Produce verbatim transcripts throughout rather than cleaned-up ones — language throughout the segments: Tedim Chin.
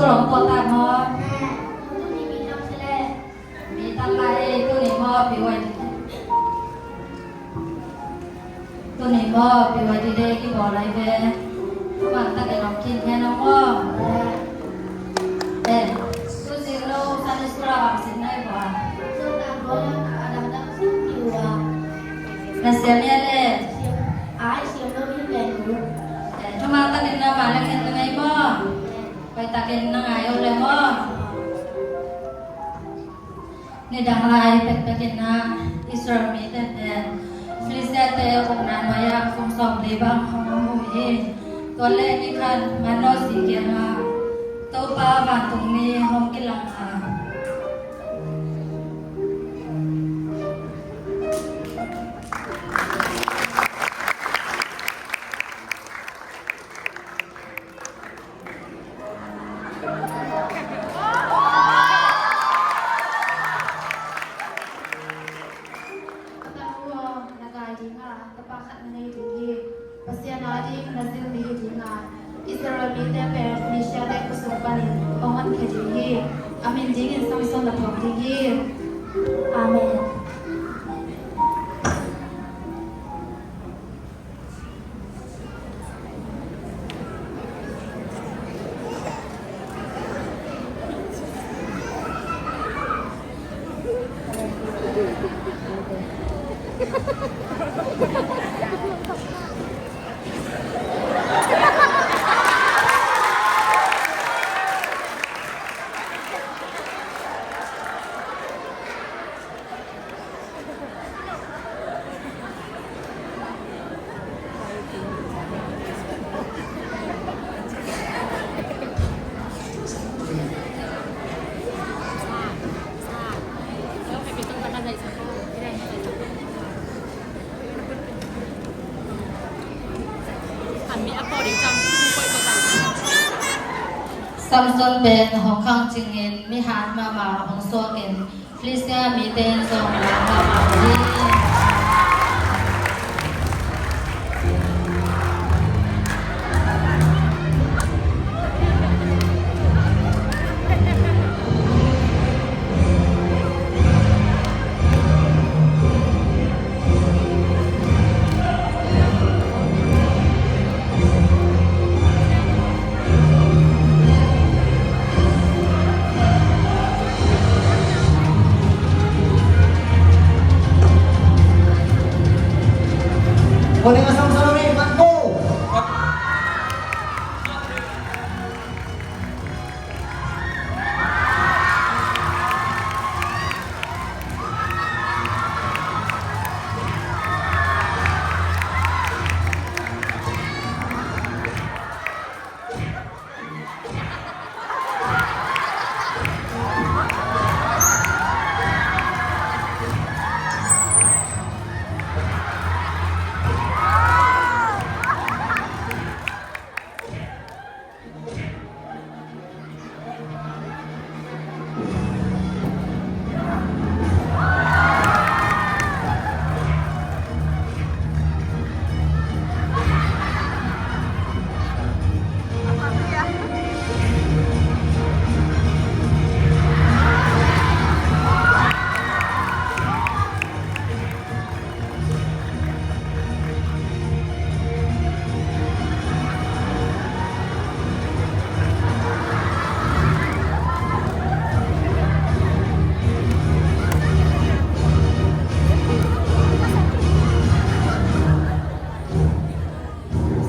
Lawm puak tak maw? Mi tam lai ei, tuni maw, pi wai. Tuni maw, pi wai dide kibawl lai ve. Thuman takin om khin hen aw maw. Eh, tu sing lo Sunday school ah bang sin nai bua? Na siam hia le? Ai, siam lo hi ve nu. Eh, thuman takin na ma leng hen na ngai maw? Pai takin na ngai o le maw? Nidang lai pekpek in ah Israel mite pen Filistia-te ukna nuai-ah kum sawmli bang hong om uh hi. Tua leh ni khat Manoa si kiangah Topa vantungmi hong kilang a, Ka tanu aw, na gai ding a, tapa khat na nei ding hi. Pasian ading na zil mi hi ding a, Israel mite pen Filistia-te khut sung panin hong honkhia ding hi. A min dingin Samson na phuak ding hi. Amen. Samson pen hong khang cingin mi hat mahmah hong suakin Filistia mite in zong lak mahmah uh hi.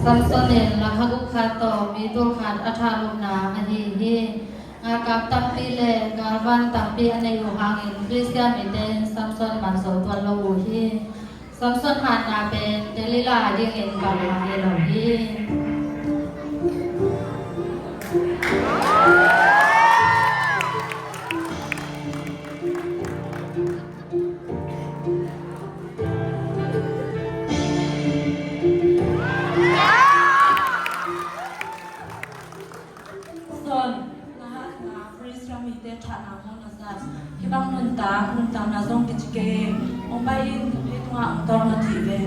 Samson in lakha guk khat tawh mi tul khat a thahlupna ahi hi. Ngalkap tampi le galvan tampi a neih uh hangin Filistia mite in Samson man zo tuan lo uh hi. Samson hatna pen Delila adingin bangmah hi lo hi. Son, na hatna Filistia mite thahna hong na zat. Hih bang nuntak, nuntakna zong kici kei. Hong pai in, hih tungah hong tawlnga cih ve.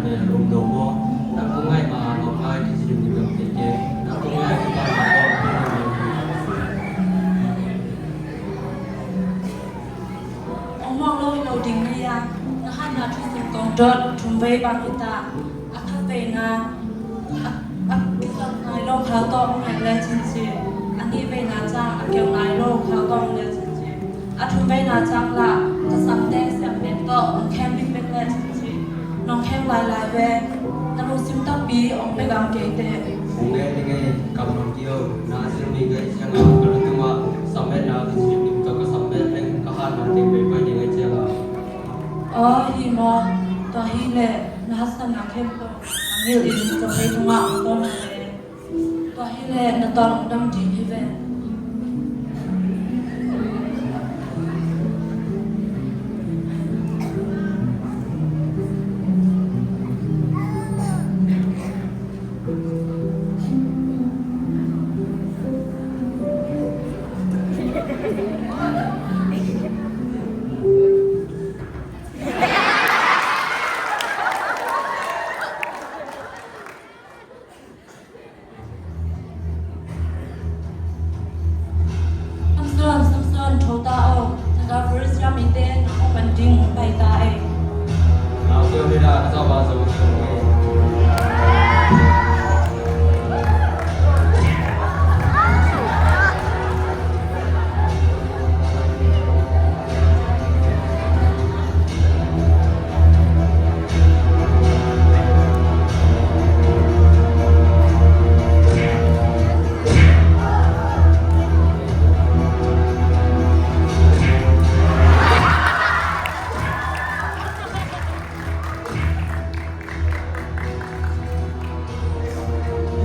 Rum dong maw? Na kong ngai ma, lawm ngai, kici dim dim lo kei kei. Na kong ngai, kici dim dim lo kei kei. Ong mawk lo hi lo ding hi a, na hatna thusim kong dot thum vei bang hi ta. A khat veina, a, a kizop nai lo khau tawh ong ngaih le cin ci. A nih veina ciang a keu nai lo khau tawh ong le cin ci. A thum veina ciang lah ka samte siam pen tawh ong khem bikbek le cin ci. Nong khem lailai ve. Na lungsim takpi ong pia gam kei teh. Ong ngen ing ei, kam nong kio. Na zil mi ka hih ciangin ka lutungah sammetna kici dim dim tawh ka sammet leng ka hatna teng pei pai ding ahih ciangin. Aw, hi maw? Tua hi leh na haksatna khempeuh na ngilh in Zomi tungah ong pom hi ve. Tua hi leh na tawn ong dam ding hi ve. Samson, Samson, tho ta aw. Na galpui siam mite na hong man ding pai ta ei. Lau keu ni da, ka zau ba zong song ei.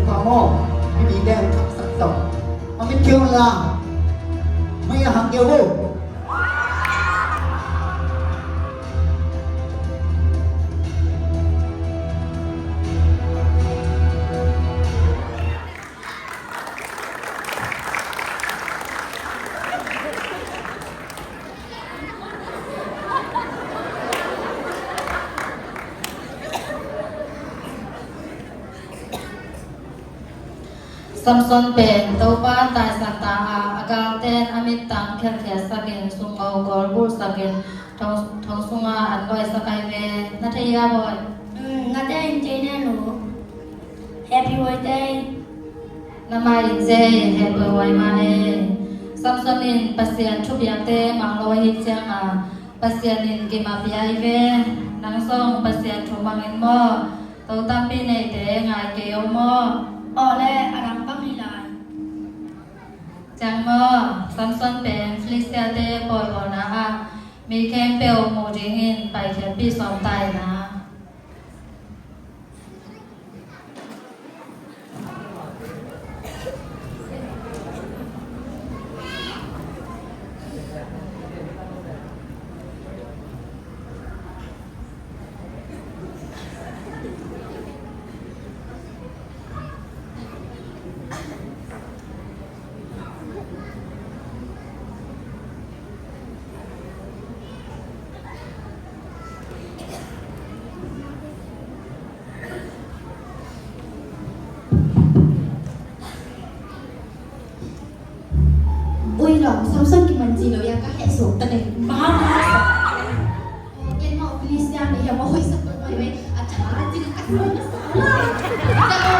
Tua maw, hih mi deng thak sak zong. A mit keu la, mai a hang keu uh. Samson pen Topa taisan ta a, a galten a mittang khelkhiatsakin, sumngo gol bulhsakin, thong, thong sungah an loihsak ai ve. Na thei hia, bawi? Um, na te in kei nen uh. Happy Boy Day. Na mai in zia, Happy Boy ma e. Samson in Pasian thupiakte mang lo ahih ciangin, Pasian in gim a pia hi ve. Nang zong Pasian thu mang in maw. Tho tampi neite ngai kei o maw. Aw le, a dang bang hi lai. Ciang maw, Samson pen Filistiate pawlpawlna ah mi khempeuh mu dingin paikhiatpih sawm ta in a. Ui, lawm, Samson kiman ci lo ia, ka heh suak ta ding. Bang hang? Ken maw Filistia mi hiam maw, hoih sak tuk mai mai. A tha cin ka suak na sa la. Ka lo a ka lo.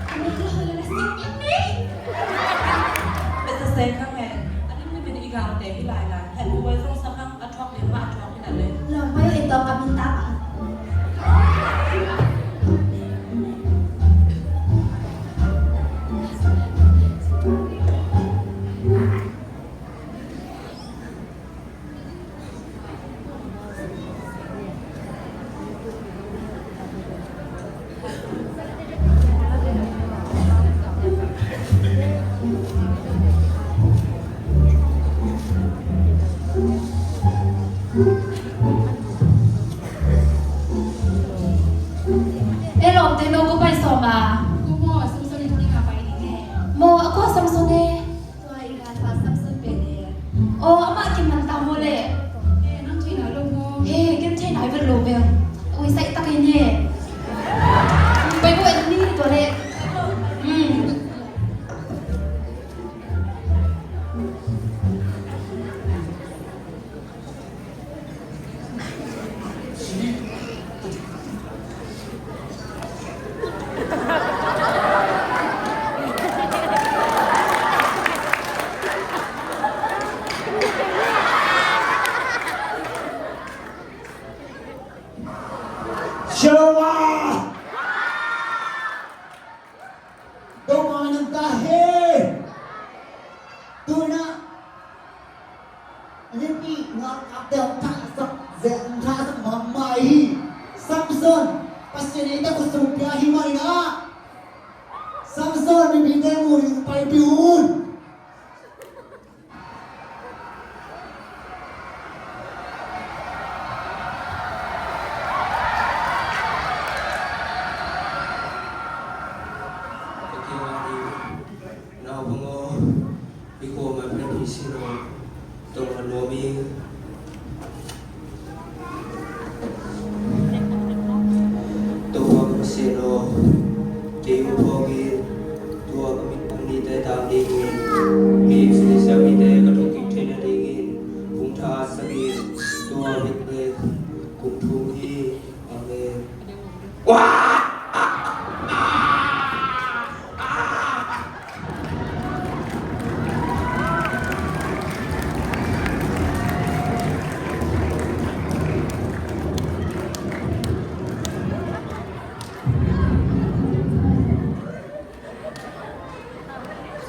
A mi ka lo la sik piak ni. Beta se ka ngen. A dim ni bini i gangte hi lai lai. Heh, buai zong sa kang. A thuak ding mah a thuak hi na le. Lawm pai uh, i tawng ka min ta bang. E lawmte, no ko pai sawm a. Ko maw, Samson in thong i ka pai ding e. Maw, a ko Samson e. Tua i galpa Samson pen e. Aw, amah kiman ta maw le. E, nang thei nai lo maw. E, ken thei nai vet lo ve. Ui, sai Takin hi. Pai ko en ni tua le. Hmm. Shalom. Dong a nang ta he. Tuna mipi ngakte hong thahsak, zel hong thahsak mahmah hi. Samson, Pasian in eite khutsung pia hi mah hi na. Samson, mipite mu in paipih un. Naupang aw, i khuaman pia phi sin aw, tawh a nuam ing. Topa ka Pasian aw, kei hong phawk in, tua ka mit, ka mite tang dingin, mi Filistia mite ka thuk kik theihna dingin hong thahsak in, tua mit le kong thum hi. Amen.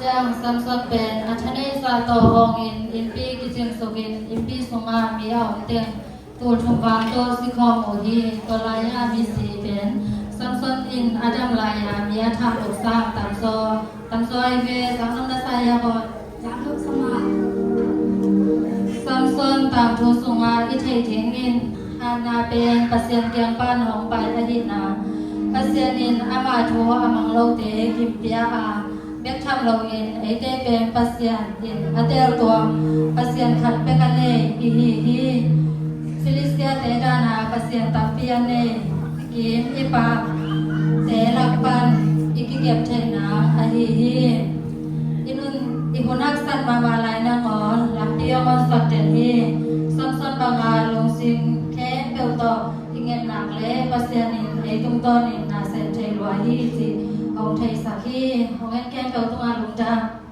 Ciang Samson pen a thaneihsa tawh hawngin innpi kicing sukin innpi sungah mi a om teng tul thum vang tawh sikhawm uh hi. Tua lai-ah misi pen Samson in a dam lai-ah mi a thang uk sang tamzaw tamzaw ahi ve. Sang nong na sa hia kawt. Samson tangthu sungah i theih dingin Hannah pen Pasian kiang pan hong pai ahihna, Pasian in ama thu a mang lote kimpia a, bek tham loin eite pen Pasian in a teltuam Pasian khat bek a nei i hi hi. Filistia-te dana pasian tampi a nei kim i pamte lak pan i kikep theihna ahi hi. I nun, i hun haksat mahmah lai nangawn lampi a hong sak den hi. Samson banga lungsim khempeuh tawh i nget nak leh Pasian in ei tungtawnin na sem thei lua hi cih hong theisak hi. Hong en khempeuh tungah lungdam.